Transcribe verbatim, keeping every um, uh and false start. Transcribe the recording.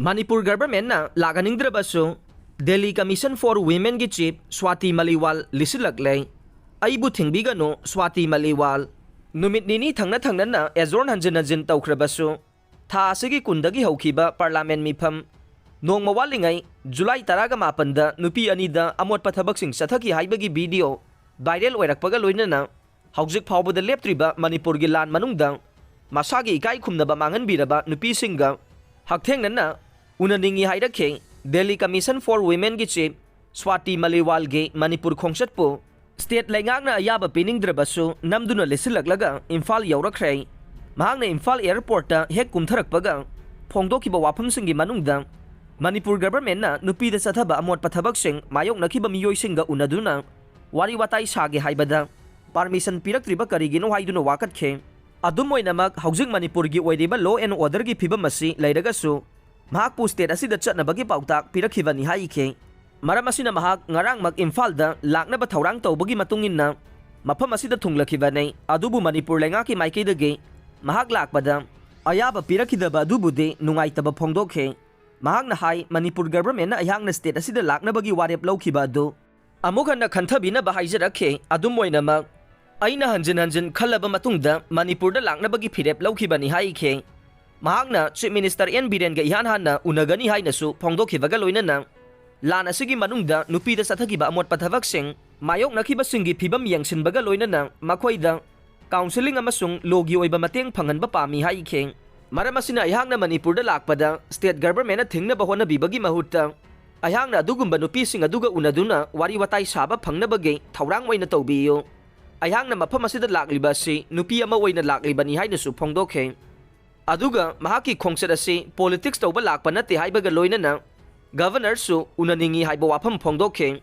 ꯃꯅꯤꯄꯨꯔ ꯒꯚꯔꯟꯃꯦꯟꯠꯅ ꯂꯥꯛꯍꯟꯅꯤꯡꯗ꯭ꯔꯕꯁꯨ Delhi Commission for Womenꯒꯤ ꯆꯤꯐ ꯁ꯭ꯋꯥꯇꯤ ꯃꯂꯤꯋꯥꯜ ꯂꯤꯁꯤꯜꯂꯛꯂꯦ꯫ ꯑꯩꯕꯨ ꯊꯤꯡꯕꯤꯒꯅꯨ, ꯁ꯭ꯋꯥꯇꯤ ꯃꯂꯤꯋꯥꯜ꯫ ꯅꯨꯃꯤꯠ ꯅꯤꯅꯤ ꯊꯪꯅ ꯊꯪꯅꯅ ꯑꯦꯖꯣꯔꯟ ꯍꯟꯖꯤꯟ ꯍꯟꯖꯤꯟ ꯇꯧꯈ꯭ꯔꯕꯁꯨ, ꯊꯥ ꯑꯁꯤꯒꯤ ꯀꯨꯟꯗꯒꯤ ꯍꯧꯈꯤꯕ ꯄꯥꯔꯂꯥꯃꯦꯟꯠ ꯃꯤꯐꯝ ꯅꯣꯡꯃ ꯋꯥꯠꯂꯤꯉꯩ ꯖꯨꯂꯥꯏ ꯇꯔꯥꯒ ꯃꯥꯄꯟꯗ ꯅꯨꯄꯤ ꯑꯅꯤꯗ ꯑꯃꯣꯠꯄ ꯊꯕꯛꯁꯤꯡ ꯆꯠꯊꯈꯤ ꯍꯥꯏꯕꯒꯤ ꯚꯤꯗꯤꯑꯣ ꯚꯥꯏꯔꯦꯜ ꯑꯣꯏꯔꯛꯄꯒ ꯂꯣꯏꯅꯅ ꯍꯧꯖꯤꯛ ꯐꯥꯎꯕꯗ ꯂꯦꯞꯇ꯭ꯔꯤꯕ ꯃꯅꯤꯄꯨꯔꯒꯤ ꯂꯥꯟ ꯃꯅꯨꯡꯗ ꯃꯁꯥꯒꯤ ꯏꯀꯥꯏ ꯈꯨꯝꯅꯕ ꯃꯥꯡꯍꯟꯕꯤꯔꯕ ꯅꯨꯄꯤꯁꯤꯡꯒ ꯍꯛꯊꯦꯡꯅꯅ ꯎꯅꯅꯤꯡꯏ ꯍꯥꯏꯔꯛꯈꯤ꯫ Delhi Commission for Womenꯒꯤ ꯆꯤꯐ ꯁ꯭ꯋꯥꯇꯤ ꯃꯂꯤꯋꯥꯜꯒꯤ ꯃꯅꯤꯄꯨꯔ ꯈꯣꯡꯆꯠꯄꯨ ꯁ꯭ꯇꯦꯠ ꯂꯩꯉꯥꯛꯅ ꯑꯌꯥꯕ ꯄꯤꯅꯤꯡꯗ꯭ꯔꯕꯁꯨ ꯅꯝꯗꯨꯅ ꯂꯤꯁꯤꯜꯂꯛꯂꯒ ꯏꯝꯐꯥꯜ ꯌꯧꯔꯛꯈ꯭ꯔꯦ꯫ ꯃꯍꯥꯛꯅ ꯏꯝꯐꯥꯜ ꯑꯦꯌꯔꯄꯣꯔꯠꯇ ꯍꯦꯛ ꯀꯨꯝꯊꯔꯛꯄꯒ ꯐꯣꯡꯗꯣꯛꯈꯤꯕ ꯋꯥꯐꯝꯁꯤꯡꯒꯤ ꯃꯅꯨꯡꯗ ꯃꯅꯤꯄꯨꯔ ꯒꯚꯔꯟꯃꯦꯟꯠꯅ ꯅꯨꯄꯤꯗ ꯆꯠꯊꯕ ꯑꯃꯣꯠꯄ ꯊꯕꯛꯁꯤꯡ ꯃꯥꯌꯣꯛꯅꯈꯤꯕ ꯃꯤꯑꯣꯏꯁꯤꯡꯒ ꯎꯅꯗꯨꯅ ꯋꯥꯔꯤ ꯋꯥꯇꯥꯏ ꯁꯥꯒꯦ ꯍꯥꯏꯕꯗ ꯄꯥꯔꯃꯤꯁꯟ ꯄꯤꯔꯛꯇ꯭ꯔꯤꯕ ꯀꯔꯤꯒꯤꯅꯣ ꯍꯥꯏꯗꯨꯅ ꯋꯥꯀꯠꯈꯤ꯫ ꯑꯗꯨꯝ ꯑꯣꯏꯅꯃꯛ, ꯍꯧꯖꯤꯛ ꯃꯅꯤꯄꯨꯔꯒꯤ ꯑꯣꯏꯔꯤꯕ law and orderꯒꯤ ꯐꯤꯕꯝ ꯑꯁꯤ ꯂꯩꯔꯒꯁꯨ, ꯃꯍꯥꯛꯄꯨ ꯁ꯭ꯇꯦꯠ ꯑꯁꯤꯗ ꯆꯠꯅꯕꯒꯤ ꯄꯥꯎꯇꯥꯛ ꯄꯤꯔꯛꯈꯤꯕꯅꯤ ꯍꯥꯏꯈꯤ꯫ ꯃꯔꯝ ꯑꯁꯤꯅ ꯃꯍꯥꯛ ꯉꯔꯥꯡꯃꯛ ꯏꯝꯐꯥꯜꯗ ꯂꯥꯛꯅꯕ ꯊꯧꯔꯥꯡ ꯇꯧꯕꯒꯤ ꯃꯇꯨꯡ ꯏꯟꯅ ꯃꯐꯝ ꯑꯁꯤꯗ ꯊꯨꯡꯂꯈꯤꯕꯅꯤ꯫ ꯑꯗꯨꯕꯨ ꯃꯅꯤꯄꯨꯔ ꯂꯩꯉꯥꯛꯀꯤ ꯃꯥꯏꯀꯩꯗꯒꯤ ꯃꯍꯥꯛ ꯂꯥꯛꯄꯗ ꯑꯌꯥꯕ ꯄꯤꯔꯛꯈꯤꯗꯕ ꯑꯗꯨꯕꯨꯗꯤ ꯅꯨꯡꯉꯥꯏꯇꯕ ꯐꯣꯡꯗꯣꯛꯈꯤ꯫ ꯃꯍꯥꯛꯅ ꯍꯥꯏ, ꯃꯅꯤꯄꯨꯔ ꯒꯚꯔꯟꯃꯦꯟꯠꯅ ꯑꯩꯍꯥꯛꯅ ꯁ꯭ꯇꯦꯠ ꯑꯁꯤꯗ ꯂꯥꯛꯅꯕꯒꯤ ꯋꯥꯔꯦꯞ ꯂꯧꯈꯤꯕ ꯑꯗꯨ ꯑꯃꯨꯛ ꯍꯟꯅ ꯈꯟꯊꯕꯤꯅꯕ ꯍꯥꯏꯖꯔꯛꯈꯤ꯫ ꯑꯗꯨꯝ ꯑꯣꯏꯅꯃꯛ, ꯑꯩꯅ ꯍꯟꯖꯤꯟ ꯍꯟꯖꯤꯟ ꯈꯜꯂꯕ ꯃꯇꯨꯡꯗ ꯃꯅꯤꯄꯨꯔꯗ ꯂꯥꯛꯅꯕꯒꯤ ꯐꯤꯔꯦꯞ ꯂꯧꯈꯤꯕꯅꯤ ꯍꯥꯏꯈꯤ꯫ ꯃꯍꯥꯛꯅ ꯆꯤꯐ ꯃꯤꯅꯤꯁꯇꯔ ꯑꯦꯟ ꯕꯤꯔꯦꯟꯒ ꯏꯍꯥꯟ ꯍꯥꯟꯅ ꯎꯅꯒꯅꯤ ꯍꯥꯏꯅꯁꯨ ꯐꯣꯡꯗꯣꯛꯈꯤꯕꯒ ꯂꯣꯏꯅꯅ ꯂꯥꯟ ꯑꯁꯤꯒꯤ ꯃꯅꯨꯡꯗ ꯅꯨꯄꯤꯗ ꯆꯠꯊꯈꯤꯕ ꯑꯃꯣꯠꯄ ꯊꯕꯛꯁꯤꯡ ꯃꯥꯌꯣꯛꯅꯈꯤꯕꯁꯤꯡꯒꯤ ꯐꯤꯕꯝ ꯌꯦꯡꯁꯤꯟꯕꯒ ꯂꯣꯏꯅꯅ ꯃꯈꯣꯏꯗ counselling ꯑꯃꯁꯨꯡ lawꯒꯤ ꯑꯣꯏꯕ ꯃꯇꯦꯡ ꯐꯪꯍꯟꯕ ꯄꯥꯝꯃꯤ ꯍꯥꯏꯈꯤ꯫ ꯃꯔꯝ ꯑꯁꯤꯅ ꯑꯩꯍꯥꯛꯅ ꯃꯅꯤꯄꯨꯔꯗ ꯂꯥꯛꯄꯗ ꯁ꯭ꯇꯦꯠ ꯒꯚꯔꯟꯃꯦꯟꯠꯅ ꯊꯤꯡꯅꯕ ꯍꯣꯠꯅꯕꯤꯕꯒꯤ ꯃꯍꯨꯠꯇ ꯑꯩꯍꯥꯛꯅ ꯑꯗꯨꯒꯨꯝꯕ ꯅꯨꯄꯤꯁꯤꯡ ꯑꯗꯨꯒ ꯎꯅꯗꯨꯅ ꯋꯥꯔꯤ ꯋꯥꯇꯥꯏ ꯁꯥꯕ ꯐꯪꯅꯕꯒꯤ ꯊꯧꯔꯥꯡ ꯑꯣꯏꯅ ꯇꯧꯕꯤꯌꯨ꯫ ꯑꯩꯍꯥꯛꯅ ꯃꯐꯝ ꯑꯁꯤꯗ ꯂꯥꯛꯂꯤꯕ ꯑꯁꯤ ꯅꯨꯄꯤ ꯑꯃ ꯑꯣꯏꯅ ꯂꯥꯛꯂꯤꯕꯅꯤ ꯍꯥꯏꯅꯁꯨ ꯐꯣꯡꯗꯣꯛꯈꯤ꯫ ꯑꯗꯨꯒ ꯃꯍꯥꯛꯀꯤ ꯈꯣꯡꯆꯠ ꯑꯁꯤ politics ꯇꯧꯕ ꯂꯥꯛꯄ ꯅꯠꯇꯦ ꯍꯥꯏꯕꯒ ꯂꯣꯏꯅꯅ ꯒꯚꯔꯅꯔꯁꯨ ꯎꯅꯅꯤꯡꯏ ꯍꯥꯏꯕ ꯋꯥꯐꯝ ꯐꯣꯡꯗꯣꯛꯈꯤ꯫